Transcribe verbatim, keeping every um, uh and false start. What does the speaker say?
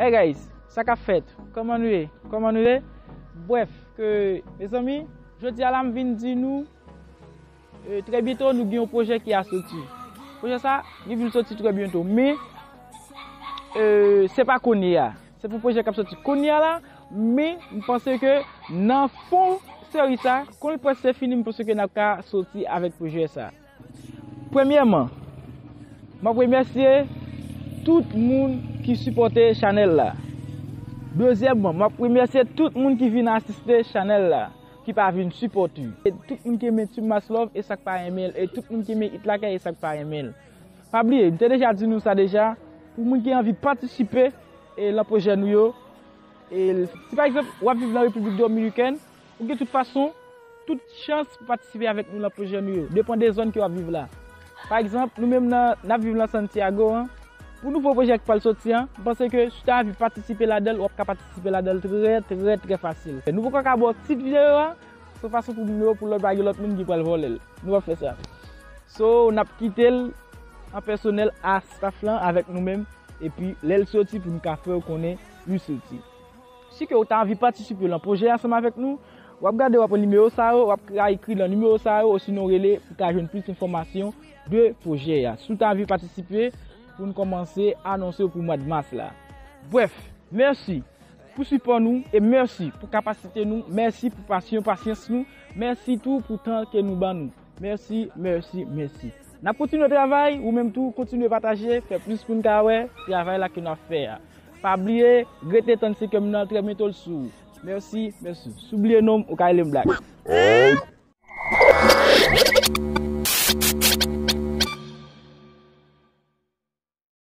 Hey guys, sa k ap fèt? Kòman nou ye? Kòman nou ye? Brèf, ke, mezanmi, jodi a la m vin di nou, e, trè byento nou gen yon pwojè ki a soti. Pwojè sa, li vin soti trè byento, men, e, se pa kounye a. Se pou pwojè k ap soti kounye a la, men m panse ke nan fon seri sa, kon l prèske fini, m panse ke n ap ka soti avèk pwojè sa. Premyèman, m ap remèsye tout moun ki sipòte chanèl la. Dezyèmman, m ap remèsye tout moun ki vin asiste chanèl la, ki pa vin sipòte. E tout moun ki renmen Team Mass Love e sa k pa renmen l, e tout moun ki renmen It Lakay e sa k pa renmen l. Pa bliye, m te deja di nou sa deja, pou moun ki anvi patisipe e lan pwojè nou yo, e si pa egzanp w ap viv nan Repiblik Dominikèn, ou gen tout fason, tout chans pou patisipe avèk nou lan pwojè nou yo. Depann de zòn ke w ap viv la. Pa egzanp, nou menm nan, n ap viv lan Santiago an, pou nouvo pwojè ki pral soti an, m panse ke si w ta anvi patisipe ladan l, w ap ka patisipe ladan l trè, trè, trè fasil. Nou poko ka ba w tit videyo a, se yon fason pou moun yo, pou lòt pa gen lòt moun ki pral vòlè l. Nou p ap fè sa. So, n ap kite l an pèsonèl a staff lan avèk nou menm, epi lè l soti pou n ka fè w konnen li soti. Si ke w ta anvi patisipe lan pwojè ansanm avèk nou, w ap gade, w ap wè nimewo sa yo, w ap ka ekri lan nimewo sa yo, osinon rele pou w ka jwenn plis enfòmasyon de pwojè a. Si w ta anvi patisipe, pou n kòmanse anonse w pou mwa d mas la. Brèf, mèsi pou sipò nou e mèsi pou kapasite nou, mèsi pou pasyon, pasyans nou, mèsi tou pou tan ke nou ban nou. Mèsi, mèsi, mèsi. N ap kontinye travay, ou menm tou kontinye pataje, fè plis moun ka wè travay la ke n ap fè a. Pa bliye, rete tann senkèm nan, trè byento l sou ou. Mèsi, mèsi. Si w bliye non m, ou ka rele m Black.